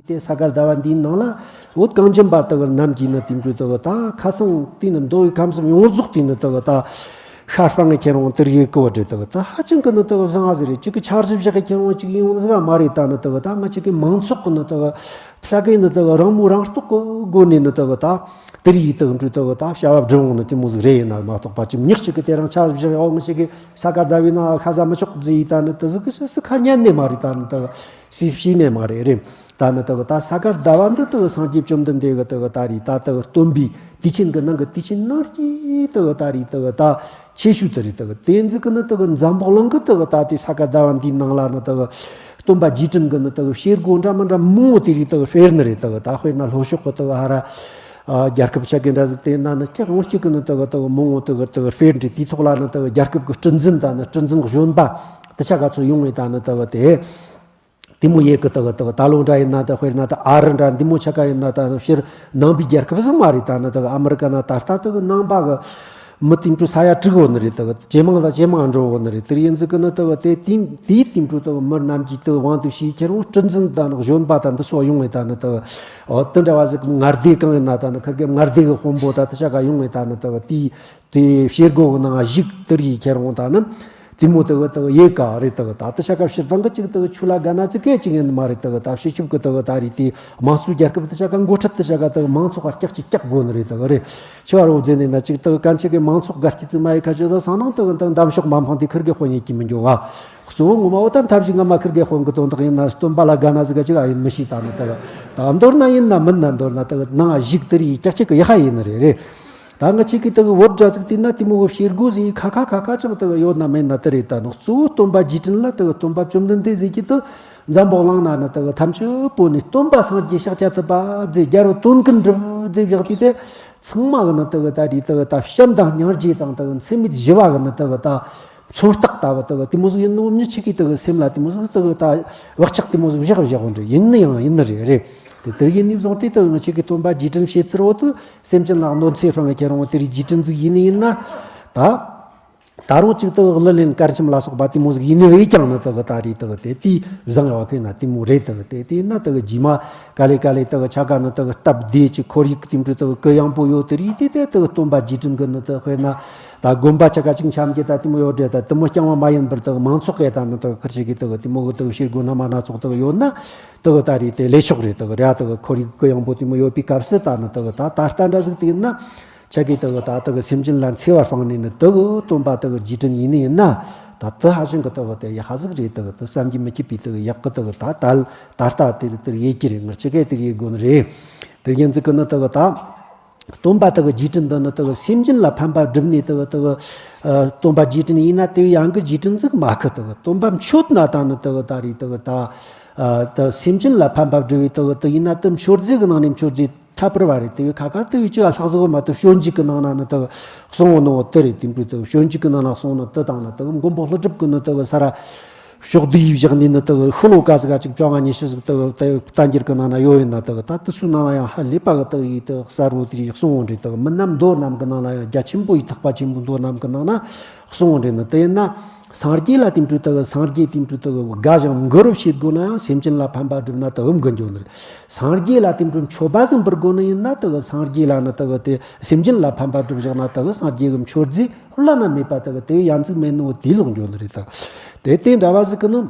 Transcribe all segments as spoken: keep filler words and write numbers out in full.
དེ་ས་ག་ཟླ་བ་འདིའི་ནང་ལ་བོད་གངས་ཅན་པ་དག་རྣམས་ཀྱིས་ནི་དེ་འདྲའི་དག་ད་ཁ་སང་དེ་ནི་མདོ་དབུས་ཁམས་གསུམ་ཡོངས་རྫོགས་དེ་ནི་དག་ད་ཤར་སྤང་གི་ཁྱེར་འོང་དེར་ཡེ་གི་བ་འདྲ་དག་ད་ཧ་ཅང་གི་ནི་དག་བཟང་ཟིག་རེད། གཅིག་གི་འཆར་གཞི་བཞག་གི་ཁྱེར་འོང་གཅིག་ཡིན་འོང་ཟིག་མ་རེད། ད་ནི་དག་ད་ང་གཅིག་གི་མང་ཚོགས་གི་ནི་དག་ཆ་གི་ནི་དག་རང་མོས་རང་རྟོགས་གི་སྒོ་ནས་ནི་དག་ད་དེར་ཡེ་དག་འདྲ་དག་ད་བྱ་བ་སྒྲུབ་འོང་ནི་དེ་མོ་ཟིག་རེད། ཡིན་ན་མ་གཏོགས་པ་ཅིག་མྱི་གཅིག་གི་དེ་རང་འཆར་གཞི་བཞག་ཡོང་ངི་ཞིག་གི་ས་ག་ཟླ་བའི་ནང་ཁ་ཟ་མི་ཆོག་ཟེར་ཡི་ད་ནི་དེ་ཟིག་གི་སུ་ཁ་ཉན་ནི་མ་རེད། ད་ནི་དག་སུས་ཤེས་ནི་མ་རེད། རེད། ད་ནི་དག་ད་ས་ག་ཟླ་བ་འདི་དག་སངས་རྒྱས་བཅོམ་ལྡན་འདས་གི་དག་ད་རེད། ད་དག་སྟོན་པའི་དུས་ཆེན་གི་ནང་གི་དུས་ཆེན་ནང་གི་དག་ད་རེད། དག་ད་ཆེ་ཤོས་དེ་རེད། དག་དེ་ཟིག་གི་ནི་དག་འཛམ་བུ་གླིང་གི་དག་ད་དེ་ས་ག་ཟླ་བ་འདིའི་ནང་ལ་ནི་དག་སྟོན་པ་རྗེས་དྲན་གི་ནི་དག་བྱེད་སྒོ་འདྲ་མི་འདྲ་མང་བོ་དེ་རེད་དག་སྤེལ་ནི་རེད། དག་ད་དཔེར་ན་ལྷོ་ཕྱོགས་གི་དག་ཧ་ར་ཨ་རྒྱལ་ཁབ་ཆ་གི་འདྲ་ཟིག་དེ་ན་ནི་ཁྱེད་རང་གཅིག་གི་ནི་དག་དག་མང་བོ་དག་དག་སྤེལ་འདྲ། དེའི་ཐོག་ལ་ནི་དག་རྒྱལ་ཁབ་གི་སྲིད་འཛིན་ད་ནི་སྲིད་འཛིན་གཞོན་པ་དེ་ཆ་ག་ཚོད་ཡོང་ངེ་ད་ནི་དག་དེ། དེ་མོ་ཡེ་གི་དག་དག་ད་ལོ་འདྲ་ཡིན་ན་ད་དཔེར་ན་ད་ཨ་རི་འདྲ་འདི་མོ་ཆ་ག་ཡིན་ན་ད་ནི་སྤྱིར་ནང་པའི་རྒྱལ་ཁབ་ཟིག་མ་རེད། ད་ནི་དག་ཨ་མི་རི་ཀ་ན་ད་ལྟ་དག་ནང་པ་གི་མི་དེ་འདྲ་ས་ཡ་དྲུག་ཡོད་ནི་རེད། དག་ཇེ་མང་ལ་ཇེ་མང་འགྲོ་ཡོད་ནི་རེད། དེར་ཡིན་ཟིག་གི་ནི་དག་དེ་དེའི་དེའི་དེ་འདྲ་དག་མི་རྣམས་ཀྱིས་དག་དབང་དུ་བྱས་ཁྱེར་འོང་སྲིད་འཛིན་ད་ནི་གཞོན་པ་ད་འདི་སོགས་ཡོང་ངེ་ད་ནི་དག་འོ་དེ་འདྲ་བ་ཟིག་མངའ་སྡེ་གང་ཡིན་ན་ད་ནི་ཁིར་གི་མངའ་སྡེ་གི་དཔོན་པོ་ད་དེ་ཆ་ག་ཡོང་ངེ་ད་ནི་དག་དེའི་དེ་བྱེད་སྒོ་གི་ནང་ཞུགས་དེར་ཡེ་ཁྱེར་འོང་ད་ནི་དེ་མོ་དག་དག་ཡེ་ག་རེད། དག་ད་དེ་ཆ་ག་སྤྱིར་བཏང་གི་ཅིག་དག་ཆོས་ལ་དགའ་ན་ཅིག་སྐད་ཅིག་ཡིན་མ་རེད། དག་ད་སྤྱི་ཁྱབ་གི་དག་ད་རེད། དེ་དམངས་གཙོའི་རྒྱལ་ཁབ་དེ་ཆ་ག་འགོ་ཁྲིད་དེ་ཆ་ག་དག་མང་ཚོགས་ཀ་སྐྱག་ཅིག་སྐྱག་དགོ་ནི་རེད། དག་རེད། ཆི་བ་རོ་ཟེར་ནས་ན་ཅིག་དག་གན་ཆི་གི་མང་ཚོགས་དགའ་སྐྱིད་ཅིག་མ་ཡེ་ཁ་ཆོད་ད་སང་ནང་དག་དག་འདམ་ཤོག་མ་འཕངས་དེ་ཁིར་གི་དཔོན་ཡེ་གི་མི་འགྱོ་བ། གཙོ་བོ་ངོ་མ་འོ་ད་ཐབས་ཤིག་ང་མ་ཁིར་གི་དཔོན་གི་དོན་དག་ཡིན་ན་སྟོན་པ་ལ་དགའ་ན་ཟིག་ག་ཅིག་ཨ་ཡིན་མི་ཤེས། ད་ནི་དག་ད་མདོར་ན་ཡིན་ན་མིན་ན་མདོར་ན་དག་ནང་ཞུགས་དེར་ཡེ་སྐྱག་ཅིག་གི་ཡ་ཧ་ཡིན་ནི་རེད། རེད། ད་ང་ཆེ་གི་དག་བོད་འདྲ་ཟིག་དེ་ན་དེ་མོ་གི་བྱེད་སྒོ་ཟིག་ཁ་ཁ་ཁ་ཁ་ཅང་དག་ཡོད་ན་མེད་ན་དེ་རེད། ད་ནི་གཙོ་བོ་སྟོན་པ་རྗེས་དྲན་ལ་དག་སྟོན་པ་བཅོམ་ལྡན་འདས་ཟེར་གྱི་དག་འཛམ་བུ་གླིང་ན་ནི་དག་ཐམས་ཅད་པོ་ནི་སྟོན་པ་སངས་རྒྱས་ཤཱཀྱ་ཐུབ་པ་ཟེར་རྒྱལ་བ་དོན་ཀུན་འགྲུབ་ཟེར་བཞག་དུས་དེ་ཚང་མ་གི་ནི་དག་ད་རེད། དག་ད་བྱམས་དང་སྙིང་རྗེ་དང་དག་མཚན་མེད་ཞི་བ་གི་ནི་དག་ད་མཚོན་རྟགས་ལྟ་བུ་དག་དེ་མོ་ཟིག་ཡིན་ནོ་མྱི་ཆེ་གི་དག་སེམས་ལ་དེ་མོ་ཟིག་དག་ད་བག་ཆགས་དེ་མོ་ཟིག་བཞག་བཞག་འོང་འདྲ་ཡིན་ནི་ཡང་ཡིན་ནི་རེད། རེད། དེ་དེར་ཡིན་ནི་བཟུང་སྟེ་དག་ང་ཆེ་གི་སྟོན་པ་རྗེས་དྲན་བྱེད་ཚུལ་འོ་དུ་སེམས་ཅན་ལ་གནོད་འཚེ་སྤང་གི་ཁྱེར་འོང་དེ་རིགས་རྗེས་དྲན་ཟིག་ཡིན་ནི་ཡིན་ན། ད་ད་རུང་ཅིག་དག་གླུ་ལེན་སྐར་འཆམ་ལ་སོགས་པ་དེ་མོ་ཟིག་ཡིན་ནི་བས་ཀྱང་ནི་དག་ད་རེད། དག་དེ་དེའི་བཟང་ཡོད་མཁན་ན་དེ་མོ་རེད། དག་དེ་དེ་ན་དག་རྗེས་མ་ག་ལེ་ག་ལེ་དག་ཆ་ག་ནི་དག་སྟབས་བདེ་ཅིག་ཁོར་ཡུག་དེ་འདྲ་དག་གུ་ཡངས་པོ་ཡོད་དེ་རིགས་དེ་དེ་དག་སྟོན་པ་རྗེས་དྲན་གི་ནི་དག་དཔེར་ན་ད་དགོན་པ་ཆ་ག་ཅིག་འཆམ་གྱི་ད་དེ་མོ་ཡོད་རེད། ད་དེ་མོ་རྐྱང་བ་མ་ཡིན་པར་དག་མང་ཚོགས་གི་ད་ནི་དག་ཁུར་ཆེ་གི་དག་དེ་མོ་གི་དག་བྱེད་སྒོ་སྣ་མ་སྣ་ཚོགས་དག་ཡོད་ན་དག་ད་རེད། དེ་ལས་ཆོག་རེད། དག་རེད། དག་ཁོར་ཡུག་གུ་ཡངས་པོ་དེ་མོ་ཡོད་པའི་སྐབས་སུ་ད་ནི་དག་ད་ད་ལྟ་འདྲ་ཟིག་དེ་ཡིན་ན། ཆ་གི་དག་ད་དག་སེམས་ཅན་ལ་འཚེ་བ་སྤངས་ནས་ནི་དག་སྟོན་པ་དག་རྗེས་དྲན་ཡིན་ནི་ཡིན་ན། ད་དེ་ཧ་ཅང་གི་དག་དེ་ཡག་ཧ་ཟིག་རེད། དག་དེ་བསམ་གྱིས་མི་ཁྱབ་པའི་དག་ཡག་གི་དག་ད་ད་ད་ལྟ་དེར་དེར་ཡེ་གི་རེད། ངར་ཆི་གེ་དེར་ཡེ་དགོས་ནི་རེད། དེར་ཡིན་ཟིག་གི་ནི་དག་ད་སྟོན་པ་དག་རྗེས་དྲན་འདི་ནི་དག་སེམས་ཅན་ལ་ཕན་པ་བསྒྲུབས་ནས་དག་དག་སྟོན་པ་རྗེས་དྲན་ཡིན་ན་དེ་ཡང་གི་རྗེས་དྲན་ཟིག་མ་ཁི། དག་སྟོན་པ་མཆོད་ན་ད་ནི་དག་ད་རེད། དག་ད་ད་སེམས་ཅན་ལ་ཕན་པ་བསྒྲུབས་པའི་དག་དེ་ཡིན་ན་དེ་མཆོད་རྫས་གི་ནང་ནས་མཆོད་རྫས། ཁྱད་པར་བ་རེད། དེ་བས་ཁ་ཁ་དེ་བས་ཅི་ལ་ལྷག་ཟིག་མ་གཏོགས་སྤྱོད་འཇུག་གི་ནང་ན་ནི་དག་གསུང་བ་ནོ་དེ་རེད། དེ་འདྲ་དག་སྤྱོད་འཇུག་གི་ནང་ན་གསུང་ནི་དེ་དང་ནི་དག་མགོན་པོ་ཀླུ་སྒྲུབ་ཀྱི་ནི་དག་ས་ར་ཕྱོགས་བསྡུས་བཞག་ནས་ནི་དག་ཤོ་ལོ་ཀ་ཟིག་ག་ཅིག་བཅོ་ལྔ་ཉི་ཤུ་ཟིག་དག་དེ་བསྟན་འགྱུར་གི་ནང་ན་ཡོད་ཡིན་ན་དག་ད་དེ་ཚོའི་ནང་ལ་ཡང་ཧ་ལས་པ་གི་དག་ཡིས་དག་གསལ་བོ་དེ་རིགས་གསུང་བ་རེད། དག་མི་རྣམས་མདོ་རྣམས་གི་ནང་ལ་ཡང་རྒྱ་ཆེན་པོ་ཡི་ཐེག་པ་ཆེན་པོའི་མདོ་རྣམས་གི་ནང་ན་གསུང་བ་རེད། ནི་དེ་ཡིན་ན། སངས་རྒྱས་ལ་དེ་འདྲ་དག་སངས་རྒྱས་དེ་འདྲ་དག་དགའ་ཞིང་མགུ་རུབ་བྱེད་དགོས་ན་ཡང་སེམས་ཅན་ལ་ཕན་པ་བསྒྲུབ་ན་དག་འོམ་གི་འགྱོ་ནི་རེད། སངས་རྒྱས་ལ་དེ་འདྲ་མཆོད་པ་ཟིག་འབུལ་དགོས་ནི་ཡིན་ན་དག་སངས་རྒྱས་ལ་ནི་དག་དེ་སེམས་ཅན་ལ་ཕན་པ་བསྒྲུབ་བཞག་ན་དག་སངས་རྒྱས་ཀྱི་མཆོད་རྫས་བླ་ན་མེད་པ་དག་དེ་བས་ཡ་མཚན་མེད་ནོ་དེ་ལོག་འགྱོ་ནི་རེད། དག་དེ་དེ་འདྲ་བ་ཟིག་གི་ནི།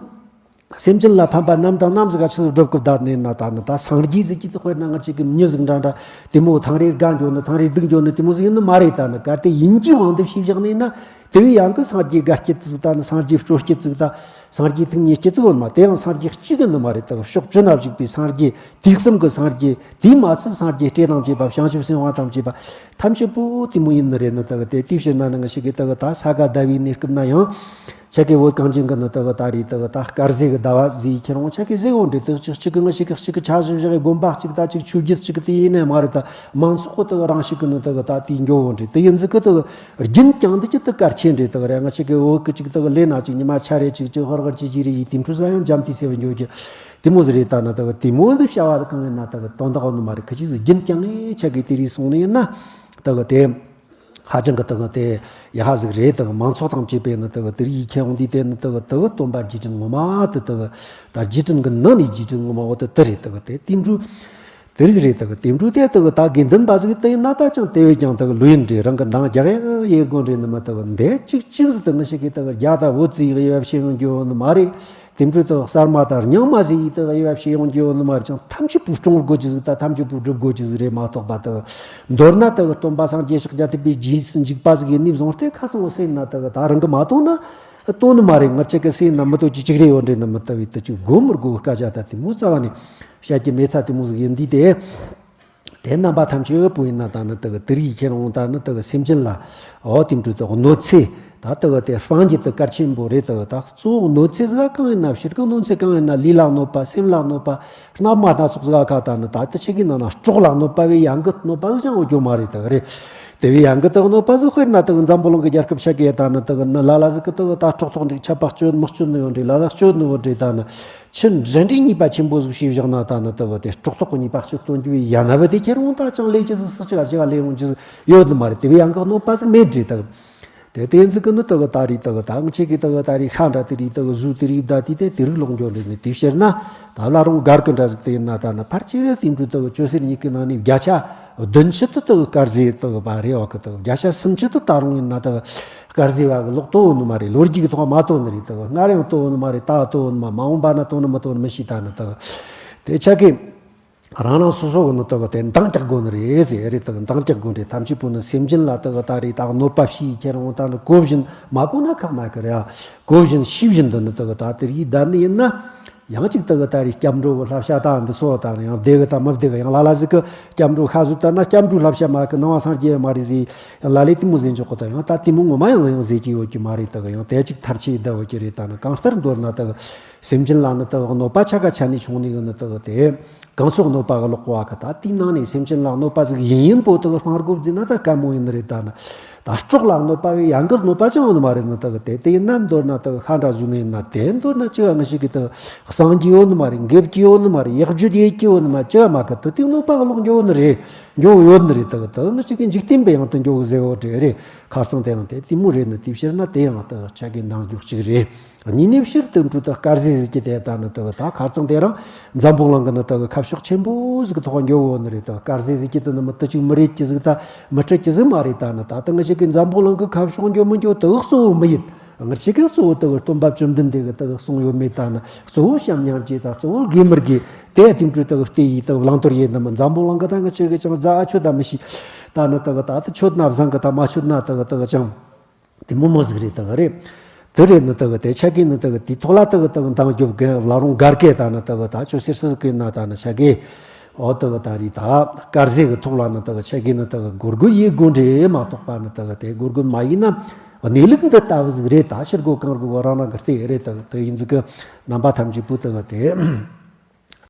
སེམས་ཅན་ལ་ཕན་པ་ནམ་དང་ནམ་ཟིག་ག་ཆི་ཟིག་བསྒྲུབ་གི་བསྡད་ནས་ན། ད་ནི་ད་སངས་རྒྱས་ཟིག་གི་དེ་དཔེར་ན་ང་ཅིག་གི་མྱི་ཟིག་འདྲ་འདྲ་དེ་མོ་ཐང་རེ་དགའ་འགྱོ་ནི་ཐང་རེ་སྡུག་འགྱོ་ནི་དེ་མོ་ཟིག་ཡིན་ནི་མ་རེད། ད་ནི་གལ་ཏེ་ཡིན་གྱི་དབང་དུ་བྱས་བཞག་ནས་ན། དེ་བས་ཡང་གི་སངས་རྒྱས་དགའ་སྐྱིད་ཟིག་ད་ནི་སངས་རྒྱས་སྤྲོ་སྐྱིད་ཟིག་ད་སངས་རྒྱས་ཐུགས་མཉེས་སྐྱིད་ཟིག་ཡོད་མ། དེ་ཡང་སངས་རྒྱས་གཅིག་གི་ནི་མ་རེད། ད་ཕྱོགས་བཅུ་ན་བཞུགས་པའི་སངས་རྒྱས་དུས་གསུམ་གི་སངས་རྒྱས་དེས་མ་ཚད་སངས་རྒྱས་སྲས་དང་བཅས་པ་བྱང་ཆུབ་སེམས་དཔའ་དང་བཅས་པ་ཐམས་ཅད་པོ་དེ་མོ་ཡིན་ནི་རེད། ནི་དག་དེ་དེའི་ཕྱིར་ན་ནི་ང་ཞིག་གི་དག་ད་ས་ག་ཟླ་བའི་གནས་སྐབས་ན་ཡང་ཆ་གི་བོད་གངས་ཅན་གི་ནི་དག་ད་རེད། དག་ད་དཀར་ཟས་གི་ཟླ་བ་ཟིག་ཁྱེར་འོང་ཆ་གི་ཟེར་འོང་འདྲ། དག་ཅིག་ཅིག་གི་ང་ཞིག་གི་ཅིག་གི་འཆར་གཞི་བཞག་གི་དགོན་པ་ཅིག་ད་ཅིག་ཆོས་བརྒྱུད་ཅིག་དེ་ཡིན་ནི་མ་རེད། ད་མང་ཚོགས་གི་དག་རང་ཞིག་གི་ནི་དག་ད་དེ་འགྱོ་འོང་འདྲ། དེ་ཡིན་ཟིག་གི་དག་རྒྱུན་བསྐྱངས་འདི་ཅི་དག་གལ་ཆེན་འདྲ། དག་རེད། ང་ཞིག་གི་བོད་གི་ཅིག་དག་ལས་ན་ཅིག་ཉི་མ་ཆ་རེ་ཅིག་ཅིག་ཧོར་ཧོར་ཅིག་ཅིག་རེ་ཡི་དེ་འཕྲོ་ས་ཡང་འཇམ་ཐིང་ཐིང་འགྱོ་རྒྱུ། དེ་མོ་ཟིག་རེད། ད་ནི་དག་དེ་མོ་འདི་བྱ་བ་གང་ཡིན་ན་དག་དོན་དག་ནི་མ་རེད། ཁི་ཅིག་ཟིག་རྒྱུན་བསྐྱངས་ངེས་ཆ་གི་དེ་རིགས་སོང་ནི་ཡིན་ན་དག་དེ་ ཧ་ཅང་གི་དག་དེ་ཡག་ཟིག་རེད། དག་མང་ཚོགས་དང་བཅས་པས་ནི་དག་དེ་རིགས་ཡིག་ཁྱེར་འོང་དུས་དེ་ནི་དག་དག་སྟོན་པ་རྗེས་དྲན་ངོ་མ་དེ་དག་ད་རྗེས་དྲན་གི་ནང་ནས་རྗེས་དྲན་ངོ་མ་འོ་དེ་དེ་རེད། དག་དེ་དེ་འདྲ་དེ་རིགས་རེད། དག་དེ་འདྲ་དེ་དག་ད་དགེ་འདུན་པ་ཟིག་དེ་ཡིན་ན་ད་ཅང་དེ་བས་ཀྱང་དག་ལོས་ཡིན་རེད། རང་གི་འདང་རྒྱག་ཡག་ཡེ་དགོས་རེད། ནི་མི་དག་འདས་ཅིག་ཅིག་ཟིག་དག་ངི་ཞིག་གིས་དག་རྒྱ་ད་བོད་ཙིག་ཡག་ཡབ་ཤེས་ཡོང་རྒྱུ་ནི་མ་རེད། དེ་འཕྲོས་དག་གསར་མ་དང་རྙིང་མ་ཟིག་ཡིས་དག་དབྱེ་བ་ཕྱེ་ཡོང་རྒྱུ་ཡོད་ནི་མ་རེད། ཅང་ཐམས་ཅད་པོ་སྲུང་དགོས་རྒྱུ་ཟིག་དང་ཐམས་ཅད་པོ་སྒྲུབ་དགོས་རྒྱུ་ཟིག་རེད་མ་གཏོགས་པ། དག་མདོར་ན་དག་སྟོན་པ་སངས་རྒྱས་ཤཱཀྱ་ཐུབ་པའི་རྗེས་སུ་འཇུག་པ་ཟིག་ཡིན་ནི་བཟུང་སྟེ། ཁ་སང་བོ་སེམས་ན་དག་ད་རང་གིས་མ་བཏོན་ན་བཏོན་ནི་མ་རེད། ང་ཅག་གི་སེམས་ན་མི་བཏོན་རྒྱུ་ཅིག་རེ་ཡོད་རེད། ནི་མི་ལྟ་བུའི་དུ་ཅིག་དགོས་མི་དགོས་སྐད་ཆ་ད་དེ་མོ་རྩ་བ་ནས་བཤད་རྒྱུ་མེད་ཚ་དེ་མོ་ཟིག་ཡིན་དུས་དེ། དེ་རྣམ་པ་ཐམས་ཅད་པོ་ཡིན་ན་ད་ནི་དག་དེ་རིགས་ཁྱེར་འོང་ད་ནི་དག་སེམས་ཅན་ལ་འོ་དེ་འདྲ་དག་གནོད་འཚེ་ད་དག་དེ་སྤང་རྒྱུ་དེ་གལ་ཆེན་པོ་རེད། དག་ད་གཙོ་བོ་གནོད་འཚེ་ཟིག་གང་ཡིན་ན། ཕྱིར་གི་གནོད་འཚེ་གང་ཡིན་ན། ལུས་ལ་གནོད་པ། སེམས་ལ་གནོད་པ། རྣམ་པ་སྣ་ཚོགས་ཟིག་ཁ་ད་ནི་ད་དེ་ཆེ་གི་ན་ན་སྲོག་ལ་གནོད་པ་བས་ཡང་གི་གནོད་པ་ཟིག་ཅང་འོ་རྒྱུ་མ་རེད། དག་རེད། དེ་བས་ཡང་གི་དག་གནོད་པ་ཟིག་དཔེར་ན་དག་འཛམ་བུ་གླིང་གི་རྒྱལ་ཁབ་ཆ་གི་ད་ནི་དག་ནི་ལ་ལ་ཟིག་གི་དག་ད་སྲོག་ཐོག་འདི་ཆད་པ་གཅོད་མི་གཅོད་ནི་ཡོད་རེད། ལ་ལ་གཅོད་ནི་ཡོད་རེད། ད་ནི། ཆི་འདྲ་འདྲའི་ཉེས་པ་ཆེན་པོ་ཟིག་བྱས་བཞག་ན་ད་ནི་དག་དེ་སྲོག་ཐོག་གི་ཉེས་པ་གཅིག་སྟོན་རྒྱུ་ཡིན་ན་བ། དེ་ཁྱེར་འོང་ད་ཅང་ལས་ཀྱི་ཟིག་སུ་གཅིག་ག་གཅིག་ག་ལས་འོང་རྒྱུ་ཟིག་ཡོད་ནི་མ་རེད། དེ་བས་ཡང་གི་གནོད་པ་ཟིག་མེད་འདྲ་དག་དེ་དེ་ཟིག་གི་ནི་དག་ད་རེས་དག་ད་ང་ཆེ་གི་དག་ད་རེས་ཤ་འདྲ་དེ་རེས་དག་གཟུགས་དེ་རེས་བདའ་དུས་དེ་དེ་རིགས་ལོག་འགྱོ་འདྲ་ནི། དེ་ཕྱིར་ན་ད་བླ་རུང་སྒར་གི་འདྲ་ཟིག་དེ་ཡིན་ན་ད་ནི་ཕལ་ཆེར་དེ་འདྲ་དག་ཅོ་སེར་གཉིས་ཀྱི་ནང་ནས་བརྒྱ་ཆ་བདུན་ཅུ་དེ་དག་དཀར་ཟས་དག་པ་རེད། འོ་གི་དག་བརྒྱ་ཆ་སུམ་ཅུ་དེ་ད་རུང་ཡིན་ན་དག་དཀར་ཟས་བ་གི་ལོག་བཏོན་ནི་མ་རེད། ལོ་རྒྱུས་ཀྱི་ཐོག་མ་བཏོན་ནི་རེད། དག་སྔར་ཡང་བཏོན་ནི་མ་རེད། ད་བཏོན་ནི་མ། མ་འོངས་པ་ན་བཏོན་ནི་མི་བཏོན་ནི་མི་ཤེས། ད་ནི་དག་དེ་ཆ་གི་རང་རང་སོ་སོ་གི་ནི་དག་དེ་འདང་རྒྱག་དགོས་ནི་རེད་ཟེར། རེད། དག་འདང་རྒྱག་དགོས་རེད། ཐམས་ཅད་པོ་ནི་སེམས་ཅན་ལ་དག་ད་རེས་དག་གནོད་པ་བྱས་ཁྱེར་འོང་ད་ནི་གོ་བཞིན་མ་གོ་ན་ཁག་མ་གི་རེད། གོ་བཞིན་ཤེས་བཞིན་དུ་ནི་དག་ད་དེ་རིགས་བསྡད་ནི་ཡིན་ན། ཡང་གཅིག་དག་ད་རེས་སྐྱབས་འགྲོ་གི་བསླབ་བྱ་ད་འདི་སོ་ད་ནི་ཡང་བདེ་གི་ད་མི་བདེ་གི། ཡང་ལ་ལ་ཟིག་གི་སྐྱབས་འགྲོ་ཤ་ཟོས་ད་ན་སྐྱབས་འགྲོའི་བསླབ་བྱ་མ་གི་ནང་བ་སངས་རྒྱས་མ་རེད་ཟེར། ཡང་ལ་ལས་དེ་མོ་ཟེར་འཇོག་གི་ད་ཡང་ད་དེ་མོ་ངོ་མ་ཡང་ཡང་ཟེར་གི་ཡོད་ཀྱི་མ་རེད། དག་ཡང་དེ་གཅིག་ཐར་ཆེ་བསྡད་ཡོད་ཀྱི་རེད། ད་ནི་གང་ལྟར་མདོར་ན་དག་སེམས་ཅན་ལ་ནི་དག་གནོད་པ་ཆ་ག་ཆ་ནས་བྱུང་ནི་གི་ནི་དག་དེ་གང་ཟག་གནོད་པ་གི་ལོག་པ་གི་ད་དེའི་ནང་ནས་སེམས་ཅན་ལ་གནོད་པ་ཟིག་ཡིན་ཡིན་པོ་དག་སྤང་དགོས་ཟེར་ན་ད་དཀའ་མོ་ཡིན་ནི་རེད། ད་ནི། ད་སྲོག་ལ་གནོད་པ་བས་ཡང་གི་གནོད་པ་ཅང་ཡོད་ནི་མ་རེད། ནི་དག་དེ་དེ་ཡིན་ན་མདོར་ན་དག་ཤ་འདྲ་ཟོས་ནི་ཡིན་ན། དེ་མདོར་ན་ཅི་ག་ང་ཞིག་གིས་དག་གསང་རྒྱུ་ཡོད་ནི་མ་རེད། འགེབས་རྒྱུ་ཡོད་ནི་མ་རེད། ཡག་རྒྱུ་ཡེད་རྒྱུ་ཡོད་ནི་མ། ཅི་ག་མ་གི་དག་དེ་གནོད་པ་གི་ལོག་འགྱོ་ནི་རེད། འགྱོ་ཡོད་ནི་རེད། དག་དག་ང་ཞིག་གིས་འཇིག་རྟེན་པའི་ཡང་དུ་འགྱོ་གི་ཟེར་བོ་དེ་རེད། ཁ་སང་དེ་རིང་དེ་དེ་མོ་རེད། ནི་དེ་ཕྱིར་ན་དེ་ཡང་དག་ཆ་གི་འདང་རྒྱུ་གཅིག་རེད། གཉིས་ནས་ཕྱིར་དུ་འགྲོ་དག་དཀར་ཟས་ཟེར་གྱི་དེ་ད་ནི་དག་ད་ཁ་རྩང་དེ་རིང་འཛམ་བུ་གླིང་གི་ནི་དག་ཁ་ཕྱོགས་ཆེན་པོ་ཟིག་གི་ཐོག་འགྱོ་འོ་ནི་རེད། དག་དཀར་ཟས་ཟེར་གྱི་དེ་ནི་མི་དུ་ཅིག་མི་རེད་ཀྱི་ཟིག་ད་མི་ཁྲིད་ཀྱི་ཟིག་མ་རེད། ད་ནི་ད་ལྟ་ང་ཞིག་གི་འཛམ་བུ་གླིང་གི་ཁ་ཕྱོགས་འགྱོ་མི་འགྱོ་དག་གཙོ་བོ་མི་ཡིན། ང་ཞིག་གི་གཙོ་བོ་དག་སྟོན་པ་བཅོམ་ལྡན་འདས་གི་དག་གསུང་ཡོད་མེད། ད་ནི་གཙོ་བོ་བྱམས་སྙིང་རྗེ་ད་གཙོ་བོ་དགེ་མི་དགེ་དེ་དེ་འཕྲོས་དག་བལྟས་ཡིས་དག་བླང་དོར་ཡེད་ནི་མི། འཛམ་བུ་གླིང་གི་ད་ང་ཞིག་གི་ཅང་རྫ་ཨ་ཆོད་ད་མི་ཤེས། ད་ནི་དག་ད་ད་ཆོད་ན་བཟང་གི་ད་མ་ཆོད་ན་དག་དག་ཅང་། དེ་མོ་མོ་ཟིག་རེད། དག་རེད། དེ་རེད། ནི་དག་དེ་ཆ་གི་ནི་དག་དེ་ཐོག་ལ་དག་དག་འདང་རྒྱོབ་གི་བླ་རུང་སྒར་གི་ད་ནི་དག་ད་ཆོས་སེར་སི་གི་ན་ད་ནི་ཆ་གི་འོ་དག་ད་རེད། ད་དཀར་ཟས་གི་ཐོག་ལ་ནི་དག་ཆ་གི་ནི་དག་སྒོར་སྒོར་ཡེད་དགོས་འདྲེ་མ་གཏོགས་པ། ནི་དག་དེ་སྒོར་སྒོར་མ་ཡིན་ན་གནས་ལུགས་འདི་ལྟ་བུ་ཟིག་རེད། ད་ཕྱིར་སྒོ་གང་རྒོ་རང་རང་གི་ལྟས་རེད། དག་དེ་ཡིན་ཟིག་གི་རྣམ་པ་ཐམས་ཅད་པོ་དག་དེ།